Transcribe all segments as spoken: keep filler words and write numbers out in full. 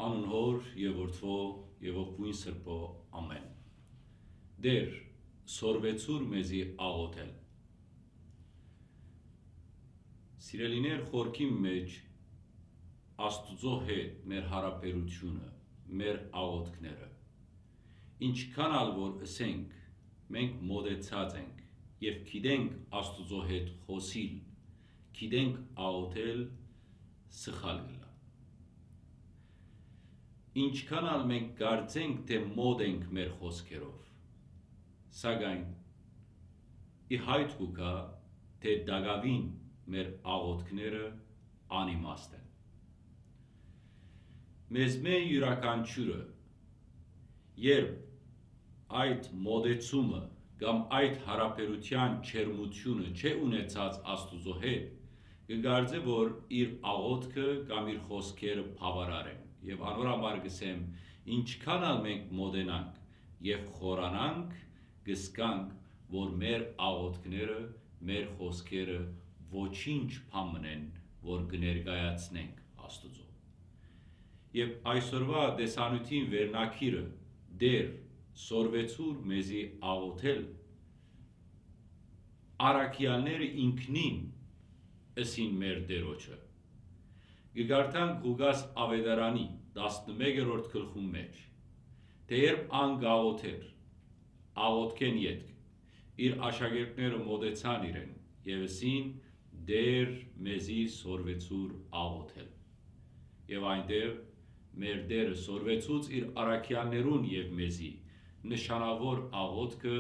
Անուն Հօր եւ Որդւոյ եւ Ոգւոյն Սրբոյ, ամէն։ Տէր, սորվեցուր մեզի աղօթել։ Սիրելիներ, խորքին մէջ Աստուծոյ հետ մեր յարաբերութիւնը, մեր աղօթքները, ինչքան ալ որ ըսենք, մենք մօտեցած ենք եւ գիտենք Աստուծոյ հետ խօսիլ, գիտենք աղօթել, սխալ կ'ըլլայ։ Ինչքան ալ մենք կարծենք թէ մօտ ենք մեր խօսքերով, սակայն ի յայտ կու գայ թէ տակաւին մեր աղօթքները անիմաստ են։ Մեզմէ իւրաքանչիւրը, երբ այդ մօտեցումը կամ այդ յարաբերութեան ջերմութիւնը չէ ունեցած Աստուծոյ հետ, կը կարծէ որ իր աղօթքը կամ իր խօսքերը բաւարար են։ Եւ անոր համար կ'ըսեմ, ինչքան ալ մենք մօտենանք եւ խորանանք, կ'զգանք որ մեր աղօթքները, մեր խօսքերը ոչինչ բան մըն են որ կը ներկայացնենք Աստուծոյ։ Եւ այսօրուա տեսանիւթին վերնագիրը, Տէր, սորվեցուր մեզի աղօթել, առաքեալները ինքնին ըսին մեր Տէրոջը։ Կը կարդանք Ղուկաս Աւետարանի տասնմեկերորդ գլխուն մէջ, թէ երբ ան կ'աղօթէր, աղօթքէն ետք, իր աշակերտները մօտեցան իրեն եւ ըսին, Տէր, մեզի սորվեցուր աղօթել։ Եւ այնտեղ մեր Տէրը սորվեցուց իր առաքեալներուն եւ մեզի նշանաւոր աղօթքը,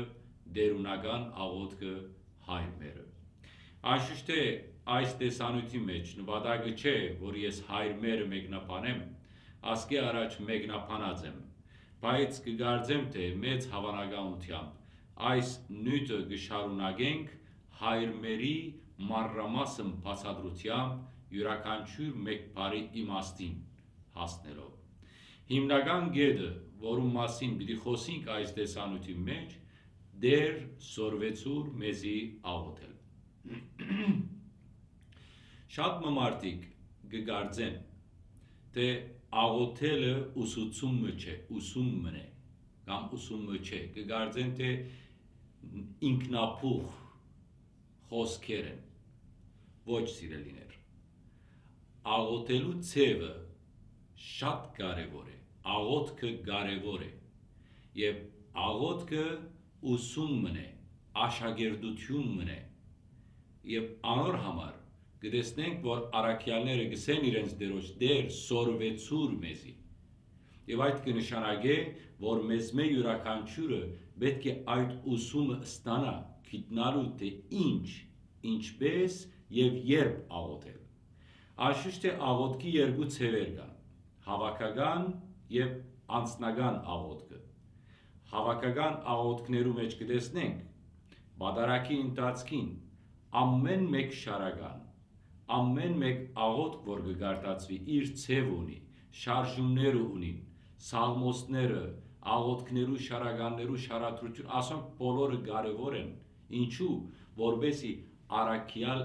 տէրունական աղօթքը Հայր մերը։ Անշուշտ է, այս տեսանիւթի մէջ նպատակը չէ որ ես Հայր մերը մեկնաբանեմ, ասկէ առաջ մեկնաբանած եմ, բայց կը կարծեմ թէ մեծ հաւանականութեամբ այս նիւթը կը շարունակենք Հայր մերի մանրամասն բացատրութեամբ իւրաքանչիւր մէկ բառի իմաստին հասնելով։ Հիմնական կետը, որուն մասին պիտի խօսենք այս տեսանիւթի մէջ, Տէր, սորվեցուր մեզի աղօթել։ Շատ մը մարդիկ կը կարծեն թէ աղօթելը ուսուցում մը չէ, ուսում մըն է, կամ ուսում մը չէ, կը կարծեն թէ ինքնաբուխ խօսքեր են։ Ոչ, սիրելիներ, աղօթելու ձեւը շատ կարեւոր է, աղօթքը կարեւոր է, եւ աղօթքը ուսում մըն է, աշակերտութիւն մըն է, եւ անոր համար կը տեսնենք որ առաքեալները կ'ըսեն իրենց Տէրոջ, Տէր, սորվեցուր մեզի։ Եւ այդ կը նշանակէ որ մեզմէ իւրաքանչիւրը պէտք է այդ ուսումը ստանայ, գիտնալու թէ ինչ, ինչպէս եւ երբ աղօթել։ Անշուշտ թէ աղօթքի երկու ձեւեր կան, հաւաքական եւ անձնական աղօթքը։ Հաւաքական աղօթքներու մէջ կը տեսնենք պատարագի ընթացքին ամէն մէկ շարական, ամէն մէկ աղօթք որ կը կարդացուի, իր ձեւ ունի, շարժումները ունին, սաղմոսները, աղօթքներու շարականներու շարադրութիւն, ասոնք բոլորը կարեւոր են։ Ինչու՞, որպէսզի առաքեալ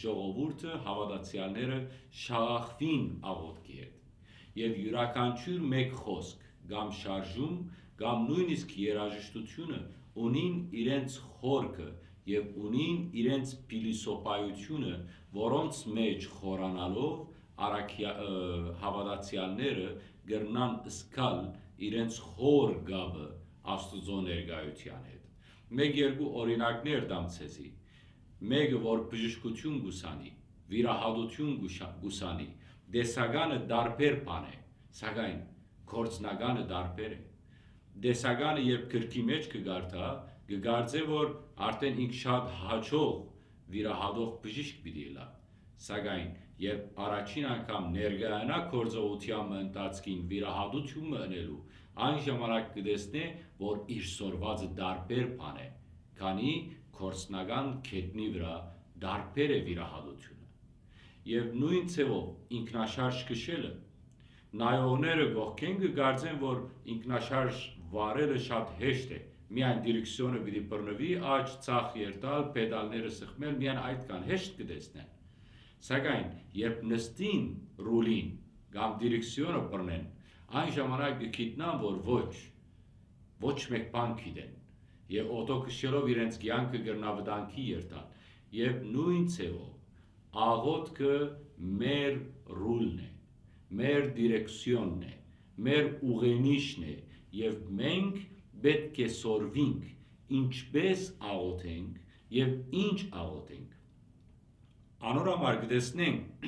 ժողովուրդը, հաւատացեալները շաղախուին աղօթքի հետ։ Եւ իւրաքանչիւր մէկ խօսք կամ շարժում կամ նոյնիսկ երաժշտութիւնը ունին իրենց խորքը եւ ունին իրենց փիլիսոփայութիւնը, որոնց մէջ խորանալով առաքեա- հաւատացեալները կրնան զգալ իրենց խոր կապը Աստուծոյ ներկայութեան հետ։ Մէկ երկու օրինակներ տամ ձեզի։ Մէկը որ բժշկութիւն կ'ուսանի, վիրահատութիւն կ'ուսանի, տեսականը տարբեր բան է, սակայն գործնականը տարբեր է։ Տեսականը երբ գրքի մէջ կը կարդայ, կը կարծէ որ արդէն ինք շատ յաջող վիրահատող բժիշկ պիտի ըլլայ, սակայն երբ առաջին անգամ ներկայանայ գործողութեան մը ընթացքին վիրահատութիւն մը ընելու, այն ժամանակ կը տեսնէ որ իր սորվածը տարբեր բան է, քանի գործնական գետնի վրայ տարբեր է վիրահատութիւնը։ Եւ նոյն ձեւով ինքնաշարժ քշելը, նայողները կողքէն կը կարծեն որ ինքնաշարժ վարելը շատ հեշտ է, միայն դիրեքսիոնը պիտի բռնուի, աջ, ձախ երթալ, փետալները սեղմել, միայն այդքան հեշտ կը տեսնեն։ Սակայն երբ նստին ռուլին, կամ դիրեքսիոնը բռնեն, այն ժամանակ կը գիտնան, որ ոչ, ոչ մէկ բան գիտեն, եւ օտոքշելով իրենց կեանքը կրնայ վտանգի երթալ, եւ նոյն ձեւով աղօթքը մեր ռուլն է, մեր դիրեքսիոնն է, մեր ուղենիշն է, եւ մենք պէտք է սորվինք ինչպէս աղօթենք եւ ինչ աղօթենք։ Անոր համար կը տեսնենք,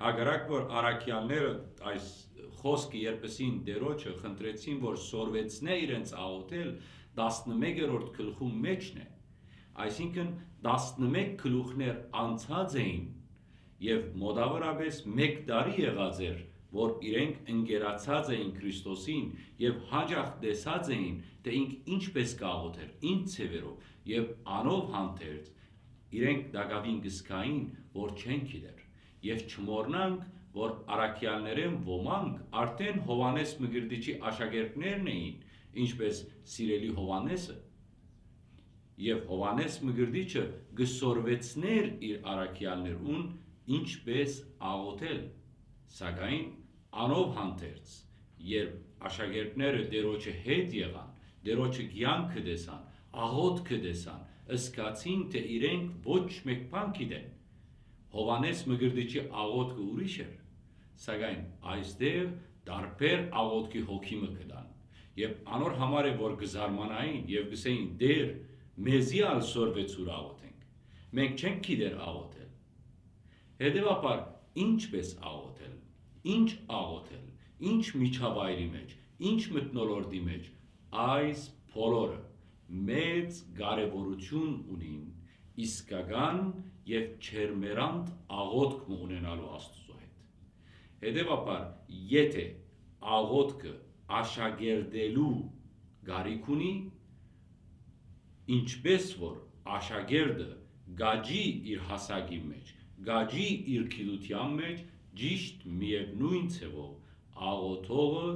հակառակ որ առաքեալները այս խօսքը երբեսին Տէրոջը խնդրեցին, որ սորվեցնէ իրենց աղօթել, տասնմեկերորդ գլխուն մէջն է։ Այսինքն, տասնմէկ գլուխներ անցած էին եւ մօտաւորապէս մէկ տարի եղած էր, որ իրենք ընկերացած էին Քրիստոսին եւ յաճախ տեսած էին, թէ ինք ինչպէս կ'աղօթէր, ինչ ձեւերով, եւ անով հանդերձ իրենք տակաւին կը զգային, որ չեն գիտեր։ Եւ չմոռնանք, որ առաքեալներէն ոմանք արդէն Յովհաննէս Մկրտիչի աշակերտներն էին, ինչպէս սիրելի Յովհաննէսը։ Եւ Յովհաննէս Մկրտիչը կը սորվեցնէր իր առաքեալներուն ինչպէս աղօթել, սակայն անով հանդերձ, երբ աշակերտները Տէրոջը հետ եղան, Տէրոջը կեանքը տեսան, աղօթքը տեսան, զգացին, թէ իրենք ոչ մէկ բան գիտեն։ Յովհաննէս Մկրտիչի աղօթքը ուրիշ էր, սակայն այստեղ տարբեր աղօթքի հոգի մը կտան։ Եւ անոր համար է, որ կը զարմանային եւ կ'ըսէին. «Տէր, մեզի ալ սորվեցուր աղօթենք։ Մենք չենք գիտեր աղօթել»։ Հետեւաբար, ինչպէս աղօթել, ինչ աղօթել, ինչ միջավայրի մէջ, ինչ մթնոլորտի մէջ, այս բոլորը մեծ կարեւորութիւն ունին իսկական եւ ջերմերանդ աղօթք մը ունենալու Աստուծոյ հետ։ Հետեւաբար, եթէ աղօթքը աշակերտելու կարիք ունի, ինչպէս որ աշակերտը կ'աճի իր հասակին մէջ, կ'աճի իր գիտութեան մէջ, ճիշդ միեւնոյն ձեւով աղօթողը,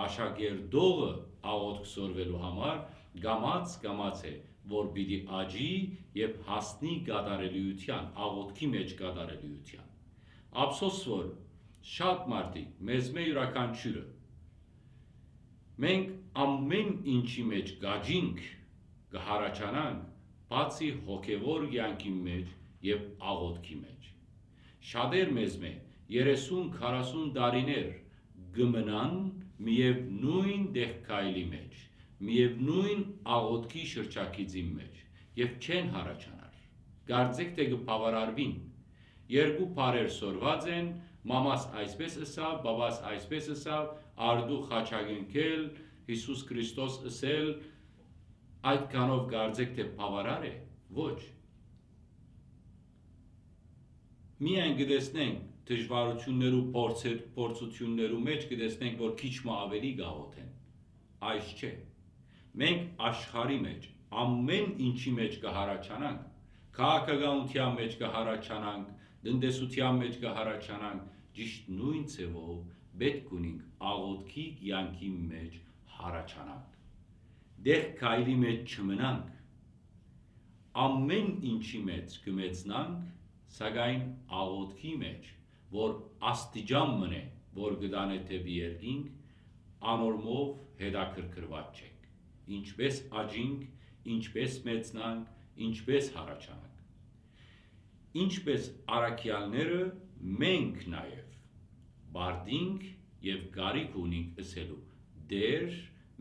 աշակերտողը աղօթք սորվելու համար կամաց-կամաց է, որ պիտի աճի եւ հասնի կատարելիութեան, աղօթքի մէջ կատարելիութեան։ Ափսոս որ շատ մարդիկ, մեզմէ իւրաքանչիւրը, մենք ամէն ինչի մէջ կ'աճինք, կը յառաջանանք, բացի հոգեւոր կեանքին մէջ եւ աղօթքի մէջ։ Շատեր մեզմէ երեսուն, քառասուն տարիներ կը մնան միեւնոյն դեղքայլի մէջ, միեւնոյն աղօթքի շրջագիծին մէջ եւ չեն յառաջանար։ Կարծէք թէ կը բաւարարուին։ Երկու բառեր սորված են, մամաս այսպէս ըսաւ, բաբաս այսպէս ըսաւ, արդու խաչակնքել, Յիսուս Քրիստոս ըսել, այդքանով կարծէք թէ բաւարար է։ Ոչ։ Միայն կը տեսնենք դժուարութիւններու, փորձ-, փորձութիւններու մէջ կը տեսնենք, որ քիչ մը աւելի կ'աղօթեն։ Այս չէ։ Մենք աշխարհի մէջ, ամէն ինչի մէջ կը յառաջանանք, քաղաքականութեան մէջ կը յառաջանանք, տնտեսութեան մէջ կը յառաջանանք, ճիշդ նոյն ձեւով պէտք ունինք աղօթքի կեանքի մէջ յառաջանանք։ Դեղքայլի մէջ չմնանք։ Ամէն ինչի մէջ կը մեծնանք, սակայն աղօթքի մէջ, որ աստիճան մըն է, որ կը տանէ դէպի երկինք, անորմով հետաքրքրուած չենք։ Ինչպէս աճինք, ինչպէս մեծնանք, ինչպէս յառաջանանք։ Ինչպէս առաքեալները, մենք նաեւ պարտինք եւ կարիք ունինք ըսելու. «Տէր,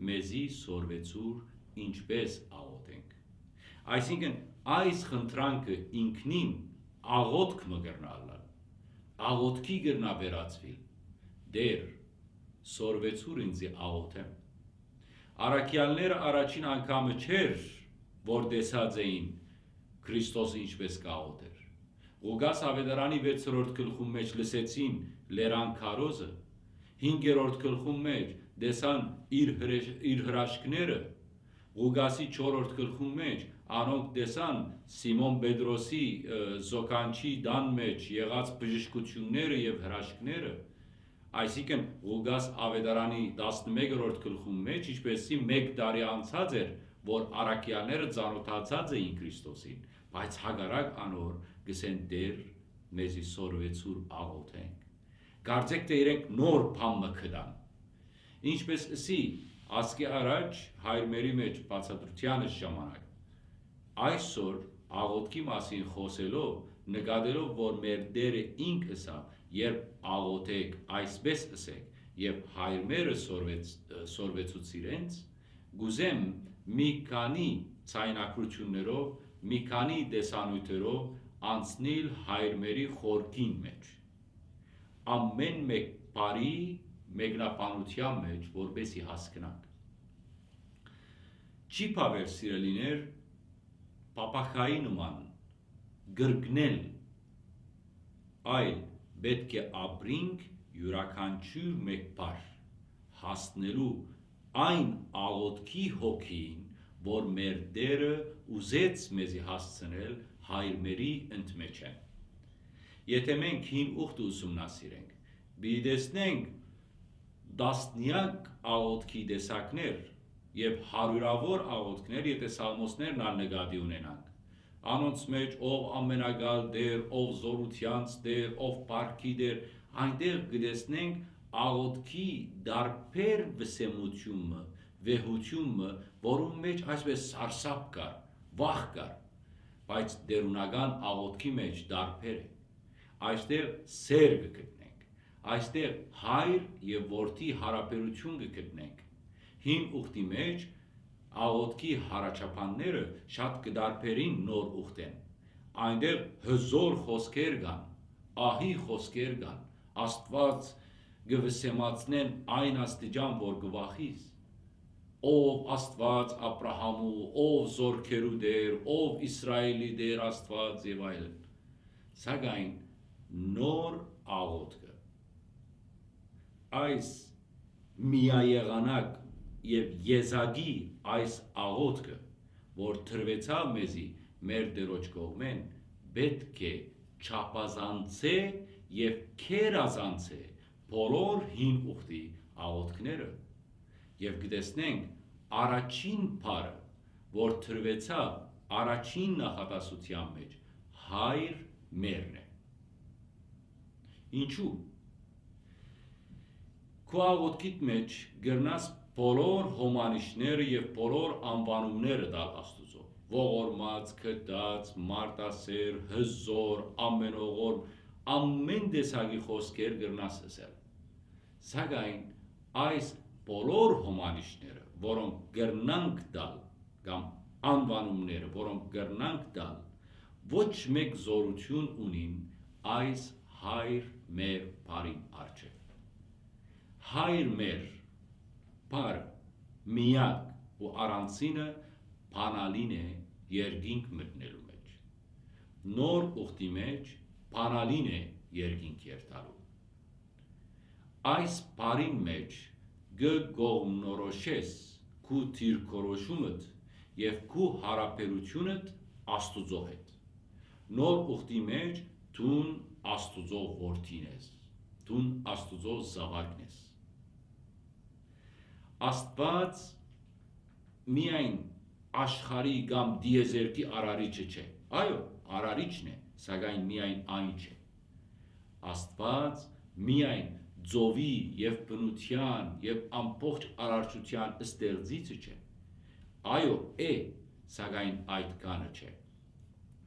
մեզի սորվեցուր ինչպէս աղօթենք»։ Այսինքն, այս խնդրանքը ինքնին աղօթք մը կրնայ ըլլալ, աղօթքի կրնայ վերածուիլ. «Տէր, սորվեցուր ինծի աղօթեմ»։ Առաքեալները առաջին անգամը չէր, որ տեսած էին Քրիստոս ինչպէս կ'աղօթէր։ Ղուկաս աւետարանի վեցերորդ գլխուն մէջ լսեցին լերան քարոզը, հինգերորդ գլխուն մէջ տեսան իր հրեշ-, իր հրաշքները, Ղուկասի չորրորդ գլխուն մէջ անոնք տեսան Սիմոն Պետրոսի, ը, զոքանչի տան մէջ եղած բժշկութիւնները եւ հրաշքները, այսինքն Ղուկաս աւետարանի տասնմեկերորդ գլխուն մէջ, ինչպէս զի մէկ տարի անցած էր, որ առաքեալները ծանօթացած էին Քրիստոսին, բայց հակառակ անոր կ'ըսեն. «Տէր, մեզի սորվեցուր աղօթենք»։ կարծէք թէ իրենք նոր բան մը գտան։ Ինչպէս ըսի, ասկէ առաջ հայրմերի մէջ բացատրութեանս ժամանակ, այսօր աղօթքի մասին խօսելով, նկատելով, որ մեր Տէրը ինք ըսաւ, «Երբ աղօթէք, այսպէս ըսէք», եւ հայրմերը սորվեց-, սորվեցուց իրենց, կ'ուզեմ մի քանի ձայնագրութիւններով, մի քանի տեսանիւթերով անցնիլ հայրմերի խորքին մէջ, ամէն մէկ բառի մեկնաբանութեան մէջ, որպէս զի հասկնանք։ Չի բաւեր, սիրելիներ, պապագայի նման կրկնել, այլ պէտք է ապրինք իւրաքանչիւր մէկ բառ, հասնելու այն աղօթքի հոգին, որ մեր Տէրը ուզեց մեզի հասցնել հայրմերի ընդմէջէն։ Եթէ մենք հին ուխտը ուսումնասիրենք, պիտի տեսնենք տասնեակ աղօթքի տեսակներ եւ հարիւրաւոր աղօթքներ, եթէ սաղմոսներն ալ նկատի ունենանք։ Անոնց մէջ ով ամենակալ Տէր, ով զօրութեանց Տէր, ով փառքի Տէր, այնտեղ կը տեսնենք աղօթքի տարբեր վսեմութիւնը, վեհութիւնը, որուն մէջ այսպէս սարսափ կար, վախ կար, բայց տէրունական աղօթքի մէջ տարբեր է։ Այստեղ սէր կը գտնենք, այստեղ հայր եւ որդի յարաբերութիւն կը գտնենք։ Հին ուխտի մէջ աղօթքի յառաջաբանները շատ կը տարբերին նոր ուխտէն։ Այնտեղ հզօր խօսքեր կան, ահի խօսքեր կան, Աստուած կը վսեմացնեն այն աստիճան, որ կը վախիս։ Ով Աստուած Աբրահամու, ով զօրքերու Տէր, ով Իսրայէլի Տէր Աստուած եւ այլն։ Սակայն նոր աղօթքը, այս միաեղանակ եւ եզակի այս աղօթքը, որ տրուեցաւ մեզի մեր Տէրոջ կողմէն, պէտք է չափազանցէ եւ գերազանցէ բոլոր հին ուխտի աղօթքները, եւ կը տեսնենք առաջին բառը, որ տրուեցաւ առաջին նախատասութեան մէջ, հայր մերն է։ Ինչու՞։ Քու աղօթքիդ մէջ կրնաս բոլոր հոմանիշները եւ բոլոր անուանումները տալ Աստուծոյ։ Ողորմած, գթած, մարդասէր, հզօր, ամենողորմ, ամէն տեսակի խօսքեր կրնաս ըսել։ Սակայն այս բոլոր հոմանիշները, որոնք կրնանք տալ, կամ անուանումները, որոնք կրնանք տալ, ոչ մէկ զօրութիւն ունին այս հայր մեր բառին առջեւ։ Հայր մեր բառը միակ ու առանցինը բանալին է երկինք մտնելու մէջ։ Նոր ուխտի մէջ բանալին է երկինք երթալու։ Այս բառին մէջ կը կողմնորոշես քու դիրքորոշումդ եւ քու յարաբերութիւնդ Աստուծոյ հետ։ Նոր ուխտի մէջ դուն Աստուծոյ որդին ես, դուն Աստուծոյ զաւակն ես։ Աստուած միայն աշխարհի կամ տիեզերքի արարիչը չէ։ Այո, արարիչն է, սակայն միայն այն չէ։ Աստուած միայն ծովի եւ բնութեան եւ ամբողջ արարչութեան ստեղծիչը չէ։ Այո, է, սակայն այդքանը չէ։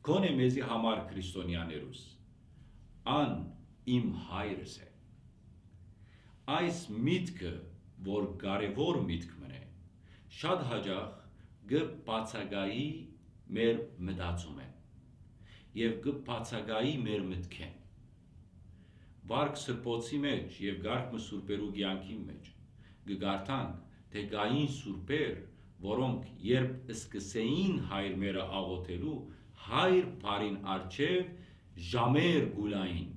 Գոնե մեզի համար քրիստոնեաներուս, ան իմ հայրս է։ Այս միտքը, որ կարեւոր միտք մըն է, շատ յաճախ կը բացակայի մեր մտածումէն եւ կը բացակայի մեր մտքէն։ Վարք Սրբոցի մէջ եւ Կարգ մը սուրբերու կեանքին մէջ կը կարդանք, թէ կային սուրբեր, որոնք երբ սկսեին հայր մերը աղոթելու, հայր բառին առջեւ ժամեր կուլային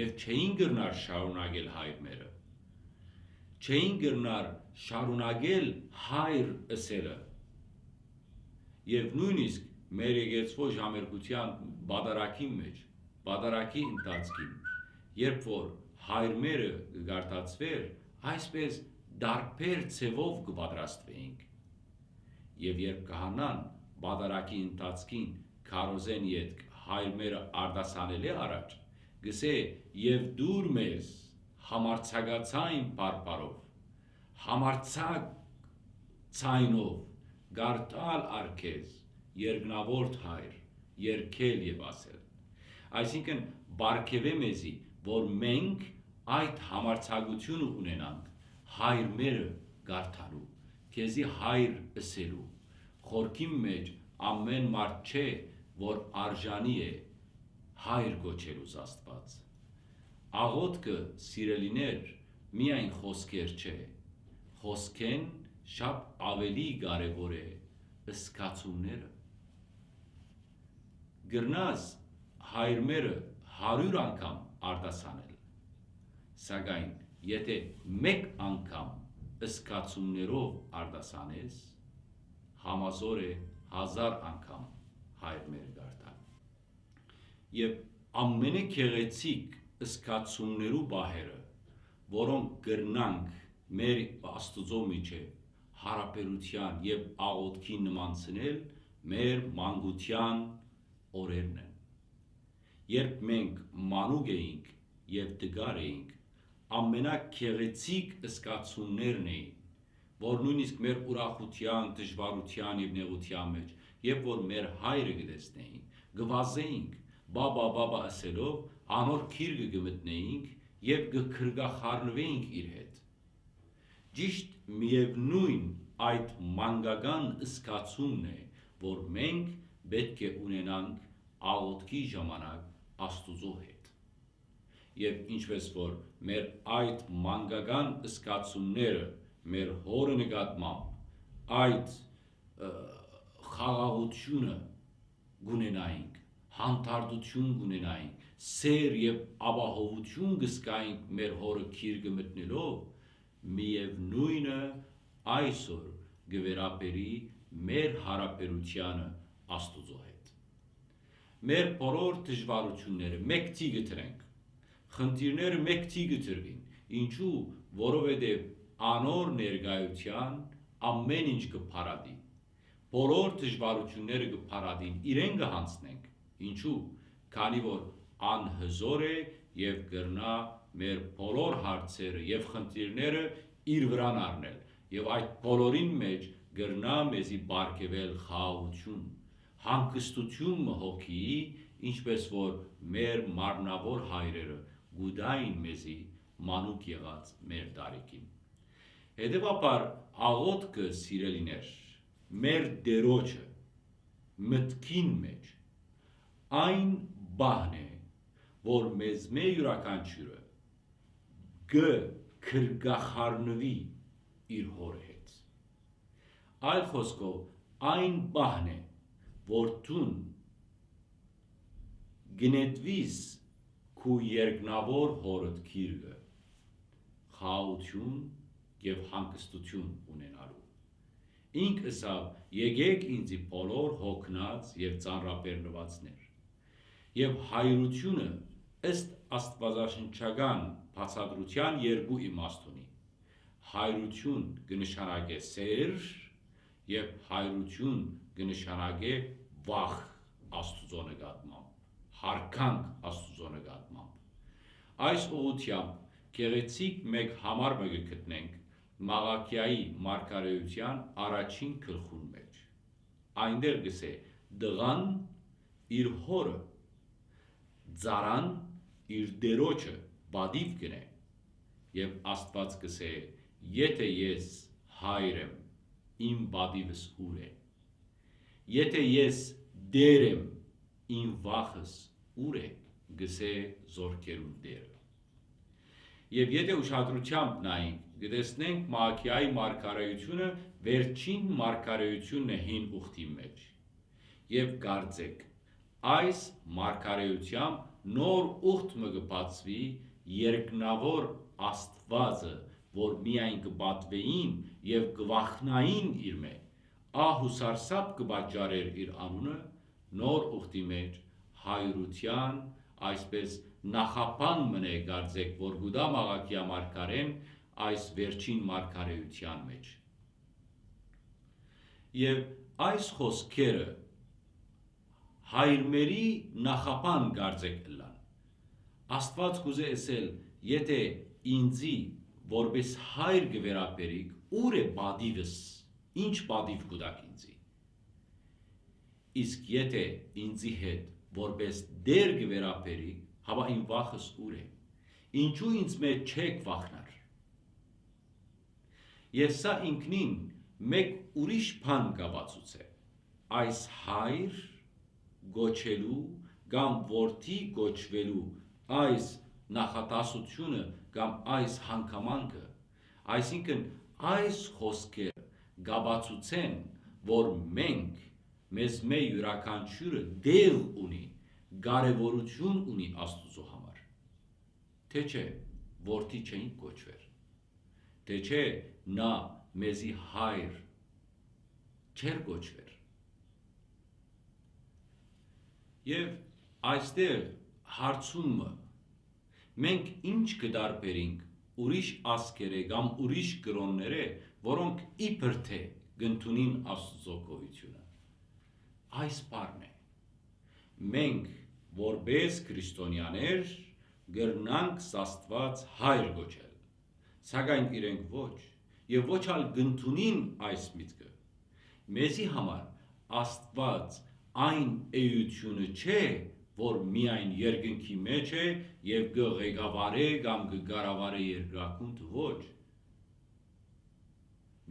եւ չէին կրնար շարունակել հայր մերը։ Չէին կրնար շարունակել հայր ըսելը։ Եւ նոյնիսկ մեր եկեղեցւոյ ժամերգութեան պատարագին մէջ, պատարագի ընթացքին, երբ որ հայր մերը կը կարդացուէր, այսպէս տարբեր ձեւով կը պատրաստուէինք։ Եւ երբ քահանան պատարագի ընթացքին քարոզէն ետք հայր մերը արտասանելէ առաջ, կ'ըսէ. «Եւ տուր մեզ, Համարձակացայն բարբառով, համարձակ ձայնով կարտալ ար քեզ, երկնաւորդ Հայր, երգել եւ ասել։ Այսինքն, պարգեւէ մեզի, որ մենք այդ համարձակությունը ունենանք Հայր մերը կարտալու, քեզի Հայր ըսելու։ Խորքին մէջ ամէն մարդ չէ, որ արժանի է Հայր կոչելու Աստուած։ Աղօթքը, սիրելիներ, միայն խօսքեր չէ, խօսքէն շատ աւելի կարեւոր է զգացումները։ Կրնաս Հայր մերը հարիւր անգամ արտասանել, սակայն եթէ մէկ անգամ զգացումներով արտասանես, համազօր է հազար անգամ Հայր մերը կարտալ։ Եւ ամենագեղեցիկ զգացումներու պահերը, որոնք կրնանք մեր Աստուծոյ միջեւ յարաբերութեան եւ աղօթքին նմանցնել, մեր մանկութեան օրերն են։ Երբ մենք մանուկ էինք եւ տկար էինք, ամենագեղեցիկ զգացումներն էին, որ նոյնիսկ մեր ուրախութեան, դժուարութեան եւ նեղութեան մէջ, երբ որ մեր հայրը կը տեսնէինք, կը վազէինք, «Բաբա, բաբա» ըսելով, անոր գիրկը կը մտնէինք եւ կը գրկախառնուէինք իր հետ։ Ճիշդ միեւնոյն այդ մանկական զգացումն է, որ մենք պէտք է ունենանք աղօթքի ժամանակ Աստուծոյ հետ։ Եւ ինչպէս որ մեր այդ մանկական զգացումները մեր հօրը նկատմամբ, այդ, ը, խաղաղութիւնը կունենայինք, հանդարտութիւն կունենայինք, սէր եւ ապահովութիւն կզգայինք մեր հօրը գիրկը մտնելով, միեւնոյնը այսօր կը վերաբերի մեր յարաբերութեանը Աստուծոյ հետ։ Մեր բոլոր դժուարութիւնները մէկ թի կը դրենք, խնդիրները մէկ թի կը դրուին, ինչու, որովհետեւ անոր ներկայութեան ամէն ինչ կը փարատի։ Բոլոր դժուարութիւնները կը փարատին, իրեն կը յանձնենք, ինչու, քանի որ անհզօր է եւ կրնայ մեր բոլոր հարցերը եւ խնդիրները իր վրան առնել, եւ այդ բոլորին մէջ կրնայ մեզի պարգեւել խաղաղութիւն, հանգստութիւն մը հոգիի, ինչպէս որ մեր մարմնաւոր հայրերը կու տային մեզի մանուկ եղած մեր տարիքին։ Հետեւաբար, աղօթքը, սիրելիներ, մեր Տէրոջը մտքին մէջ այն պահն է, որ մեզմէ իւրաքանչիւրը կը գրկախառնուի իր հօրը հետ։ Այլ խօսքով, այն պահն է, որ դուն կը նետուիս քու երկնաւոր հօրդ գիրկը, խաղաղութիւն եւ հանգստութիւն ունենալու։ Ինք ըսաւ. «Եկէք ինծի բոլոր յոգնած եւ ծանրաբեռնուածներ»։ Եւ հայրութիւնը, ըստ աստուածաշնչական բացատրութեան, երկու իմաստ ունի։ Հայրութիւն կը նշանակէ սէր, եւ հայրութիւն կը նշանակէ վախ Աստուծոյ նկատմամբ, յարգանք Աստուծոյ նկատմամբ։ Այս ուղղութեամբ գեղեցիկ մէկ համար մը կը գտնենք Մաղաքիայի մարգարէութեան առաջին գլխուն մէջ։ Այնտեղ կ'ըսէ. «Տղան իր հօրը, ծառան իր տէրոջը պատիւ կ'ընէ»։ Եւ Աստուած կ'ըսէ. «Եթէ ես հայր եմ, իմ պատիվս ո՞ւր է։ Եթէ ես Տէր եմ, իմ վախս ո՞ւր է», կ'ըսէ զորքերուն Տէրը։ Եւ եթէ ուշադրութեամբ նայենք, կը տեսնենք Մաղաքիայի մարգարէութիւնը վերջին մարգարէութիւնն է հին ուխտի մէջ։ Եւ կարծէք, այս մարգարէութեամբ նոր ուխտ մը կը բացուի երկնաւոր Աստուածը, որ միայն կը պատուէին եւ կը վախնային իրմէ, ահ ու սարսափ կը պատճառէր իր անունը, նոր ուխտի մէջ հայրութեան այսպէս նախապան մըն է, կարծէք, որ կու տայ Մաղաքիա մարգարէն այս վերջին մարգարէութեան մէջ։ Եւ այս խօսքերը հայրմերի նախապան կարծէք ըլլան։ Աստուած կ'ուզէ ըսել, եթէ Ինծի որպէս հայր կը վերաբերիք, ո՞ւր է պատիւս, ի՞նչ պատիւ կու տաք ինծի։ Իսկ եթէ ինծի հետ որպէս Տէր կը վերաբերիք, հապա իմ վախս ո՞ւր է։ Ինչո՞ւ ինծմէ չեք վախնար։ Եւ սա ինքնին մէկ ուրիշ բան կ'ապացուցէ։ Այս հայր կոչելու կամ որդի կոչուելու այս նախադասութիւնը կամ այս հանգամանքը, այսինքն այս խօսքերը կ'ապացուցեն, որ մենք, մեզմէ իւրաքանչիւրը տեղ ունի, կարեւորութիւն ունի Աստուծոյ համար։ Թէ չէ, որդի չէինք կոչուեր, թէ չէ, նա մեզի հայր չէր կոչուեր։ Եւ այստեղ հարցումը, մենք ի՞նչ կը տարբերինք ուրիշ ազգերէ կամ ուրիշ կրօններէ, որոնք իբր թէ կ'ընդունին Աստուծոյ գոյութիւնը։ Այս բառն է։ Մենք, որպէս քրիստոնեաներ, կրնանք Աստուած հայր կոչել, սակայն իրենք ոչ, եւ ոչ ալ կ'ընդունին այս միտքը։ Մեզի համար Աստուած այն էութիւնը չէ, որ միայն երկնքի մէջ է եւ կը ղեկավարէ կամ կը կառավարէ երկրագունդը, ոչ։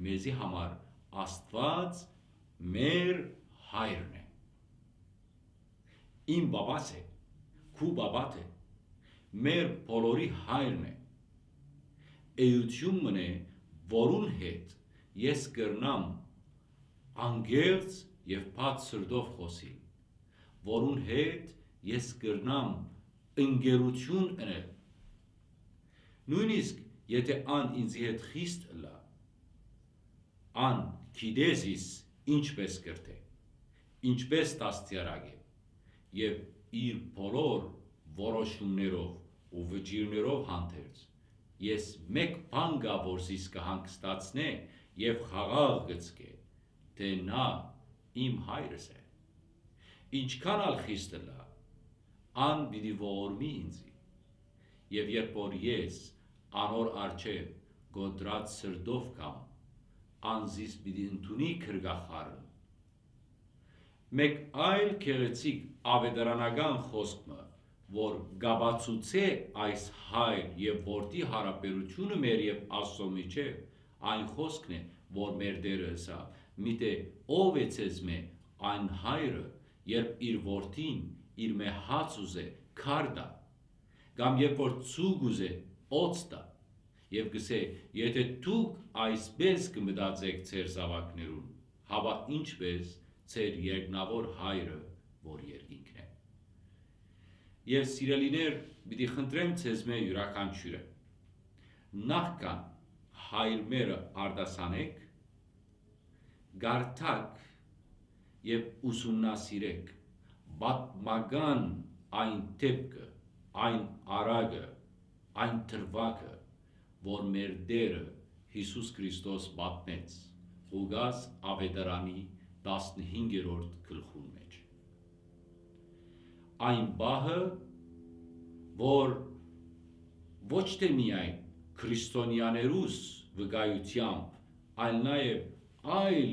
Մեզի համար Աստուած մեր հայրն է։ Իմ պապաս է, քու պապատ է, մեր բոլորի հայրն է։ Էութիւն մըն է, որուն հետ ես կրնամ անկեղծ եւ բաց սրտով խօսիլ, որուն հետ ես կրնամ ընկերութիւն ընել։ Նոյնիսկ եթէ ան ինծի հետ խիստ ըլլայ, ան գիտէ զիս ինչպէս կրթէ, ինչպէս դաստիարակէ եւ իր բոլոր որոշումներով ու վճիռներով հանդերձ, ես մէկ բան կայ, որ զիս կը հանգստացնէ եւ խաղաղ կը ձգէ, թէ նա իմ հայրս է։ Ինչքան ալ խիստ ըլլայ, ան պիտի ողորմի ինծի։ Եւ երբ որ ես անոր առջեւ կոտրած սրտով կամ, ան զիս պիտի ընդունի գրկախառն։ Մէկ այլ գեղեցիկ աւետարանական խօսք մը, որ կ'ապացուցէ այս հայր եւ որդի յարաբերութիւնը մեր եւ Աստծոյ միջեւ, այն խօսքն է, որ մեր Տէրը ըսաւ. «Միթէ ո՞վ է ձեզմէ այն հայրը, երբ իր որդին իրմէ հաց ուզէ, քար տայ, կամ երբ որ ձուկ ուզէ, օձ տայ»։ Եւ կ'ըսէ. «Եթէ դուք այսպէս կը մտածէք ձեր զաւակներուն, հապա ինչպէս ձեր երկնաւոր հայրը, որ երկինքն է»։ Եւ սիրելիներ, պիտի խնդրեմ ձեզմէ իւրաքանչիւրը, նախքան հայրմերը արտասանէք, կարդաք եւ ուսումնասիրէք պատմական այն դէպքը, այն արագը, այն դրուագը, որ մեր Տէրը Յիսուս Քրիստոս պատմեց Ղուկաս աւետարանի տասնհինգերորդ գլխուն մէջ։ Այն պահը, որ ոչ թէ միայն քրիստոնեաներուս վկայութեամբ, այլ նաեւ այլ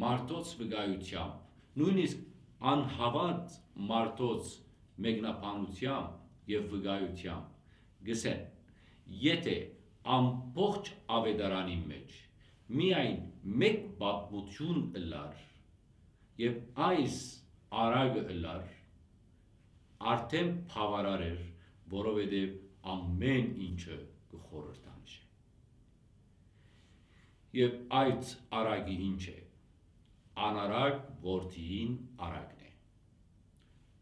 մարդոց վկայութեամբ, նոյնիսկ անհաւատ մարդոց մեկնաբանութեամբ եւ վկայութեամբ, կ'ըսեն, եթէ ամբողջ աւետարանին մէջ միայն մէկ պատմութիւն ըլլար, եւ այս արագը ըլլար, արդէն բաւարար էր, որովհետեւ ամէն ինչը կը խորհրդանշէ։ Եւ այդ արագը ի՞նչ է։ Անարագ որդիին արագն է։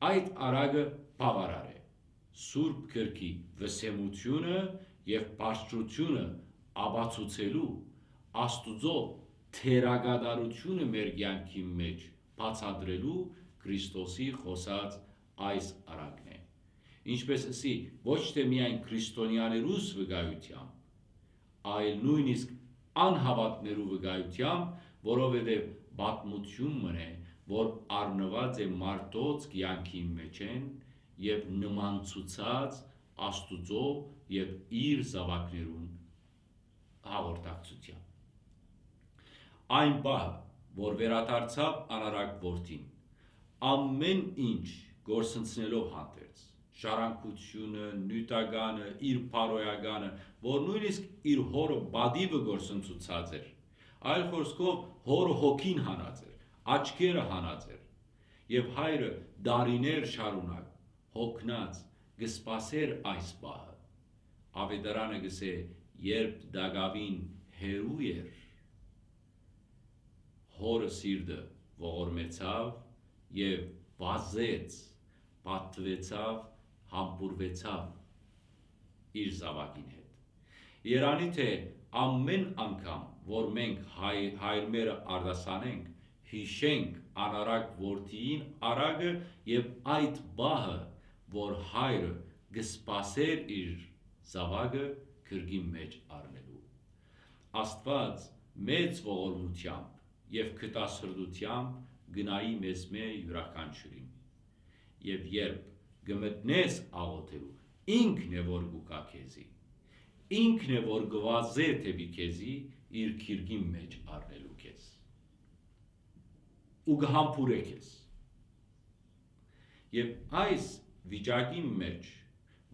Այդ արագը բաւարար է Սուրբ Գրքի վսեմութիւնը եւ բարձրութիւնը ապացուցելու, Աստուծոյ դերակատարութիւնը մեր կեանքի մէջ բացատրելու Քրիստոսի խօսած այս արագն է։ Ինչպէս ըսի, ոչ թէ միայն քրիստոնեաներուս վկայութեամբ, այլ նոյնիսկ անհաւատներու վկայութեամբ, որովհետեւ պատմութիւն մըն է, որ առնուած է մարդոց կեանքին մէջէն եւ նմանցուցած Աստուծոյ եւ իր զաւակներուն հաղորդակցութեան։ Այն պահը, որ վերադարձաւ անառակ որդին, ամէն ինչ կորսնցնելով հանդերձ, ժառանգութիւնը, նիւթականը, իր բարոյականը, որ նոյնիսկ իր հօրը պատիւը կորսնցուցած էր, այլ խօսքով, հօրը հոգին հանած էր, աչքերը հանած էր, եւ հայրը դարիներ շարունակ հոգնած կը սպասէր այս պահը։ Աւետարանը կ'ըսէ, երբ տակաւին հեռու էր, հօրը սիրտը ողորմեցաւ եւ վազեց, պատուեցաւ, համբուրուեցաւ իր զաւակին հետ։ Երանի թէ ամէն անգամ, որ մենք հայ-, հայրմերը արտասանենք, յիշենք անառակ որդիին արագը եւ այդ պահը, որ հայրը կը սպասէր իր զաւակը կրկին մէջ առնելու։ Աստուած մեծ ողորմութեամբ եւ գթասրտութեամբ գնայի մեզմէ իւրաքանչիւրին։ Եւ երբ կը մտնես աղոթելու, ինքն է որ կու գայ քեզի, ինքն է որ կը վազէ դէպի քեզի իր գիրկին մէջ առնելու քեզ ու կը համբուրէ քեզ։ Եւ այս վիճակին մէջ,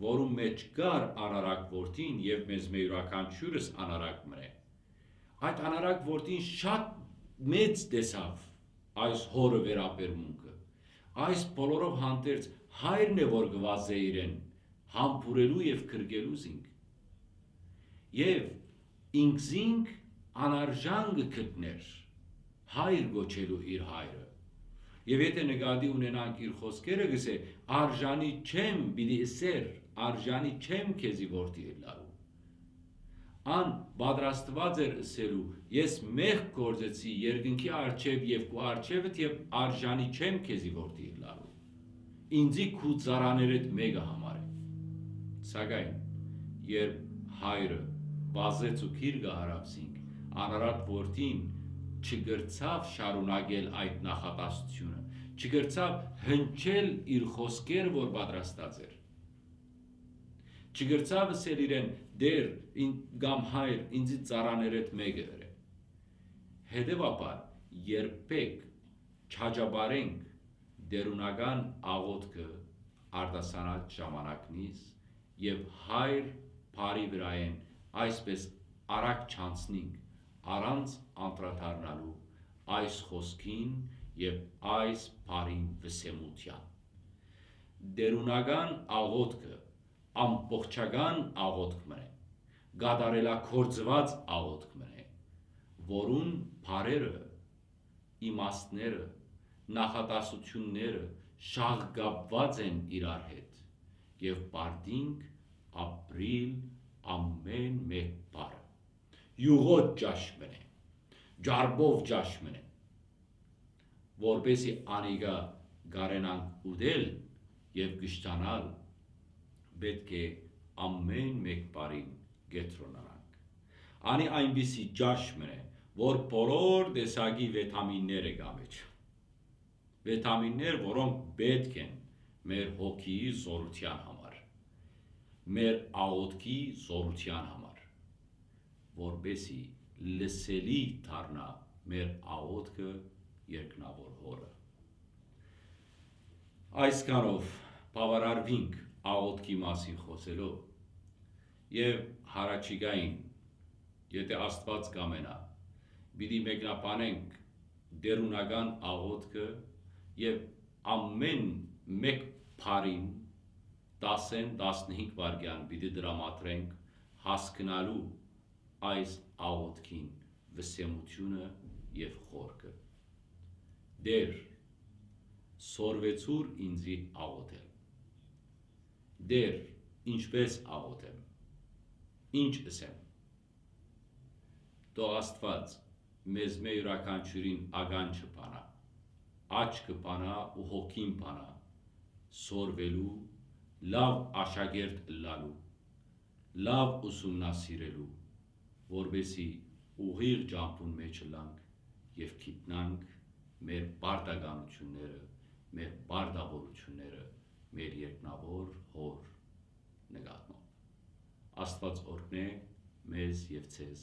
որուն մէջ կար անառակ որդին եւ մեզմէ իւրաքանչիւրս անառակ մըն է, այդ անառակ որդին շատ մեծ տեսաւ այս հօրը վերաբերմունքը, այս բոլորով հանդերձ հայրն է որ կը վազէ իրեն համբուրելու եւ կրկելու զինք։ Եւ ինքզինք անարժան կը գտնէր հայր կոչելու իր հայրը։ Եւ եթէ նկատի ունենանք իր խօսքերը, կ'ըսէ, արժանի չեմ, պիտի ըսէր, արժանի չեմ քեզի որդի ըլլալու։ Ան պատրաստուած էր ըսելու, ես մեղք գործեցի երկնքի առջեւ եւ քու առջեւդ եւ արժանի չեմ քեզի որդի ըլլալու, ինծի քու ծառաներէդ մէկը համար է։ Սակայն երբ հայրը վազեց ու գիրկը առաւ զինք, անառատ որդին չկրցաւ շարունակել այդ նախատասությունը, չկրցաւ հնչել իր խօսքերը որ պատրաստած էր։ Չկրցաւ ըսել իրեն, «Տէր, ին-, կամ հայր, ինծի ծառաներէդ մէկը ըրէ»։ Հետեւաբար, երբեք չաճապարենք տէրունական աղօթքը արտասանած ժամանակնից եւ հայր բարի վրայէն այսպէս արագ չանցնինք, առանց անդրադառնալու այս խօսքին եւ այս բարին վսեմութեան։ Տէրունական աղօթքը ամբողջական աղօթք մըն է, կատարելագործուած աղօթք մըն է, որուն բառերը, իմաստները, նախատասությունները շաղկապուած են իրար հետ եւ պարտինք ապրիլ ամէն մէկ բառը։ Իւղոտ ճաշ մըն է, ջարբով ճաշ մըն է, որպեսի անիկա կարենանք ուտել եւ կշտանալ, պէտք է ամէն մէկ բառին կեդրոնանանք։ Անի այնպիսի ճաշ մըն է, որ բոլոր տեսակի վետամինները կա մէջ։ Վետամիններ, որոնք պէտք են մեր հոգիի զօրութեան համար, մեր աղօթքի զօրութեան համար, որպեսի լսելի դառնայ մեր աղօթքը երկնաւոր Հօրը։ Այսքանով բաւարարուինք աղօթքի մասին խօսելով եւ յառաջիկային, եթէ Աստուած կամենայ, պիտի մեկնաբանենք տէրունական աղօթքը եւ ամէն մէկ բառին տասէն տասնհինգ վայրկեան պիտի տրամադրենք հասկնալու այս աղօթքին վսեմութիւնը եւ խորքը։ Տէր, սորվեցուր ինծի աղօթել։ Տէր, ինչպէս աղօթեմ, ինչ ըսեմ։ Թող Աստուած մեզմէ իւրաքանչիւրին ականջը բանայ, աչքը բանայ ու հոգին բանայ, սորվելու, լաւ աշակերտ ըլլալու, լաւ ուսումնասիրելու, որպեսզի ուղիղ ճամբուն մէջ ըլլանք եւ գիտնանք մեր պարտականութիւնները, մեր պարտաւորութիւնները մեր երկնաւոր Հօր նկատմամբ։ Աստուած օրհնէ մեզ եւ ձեզ։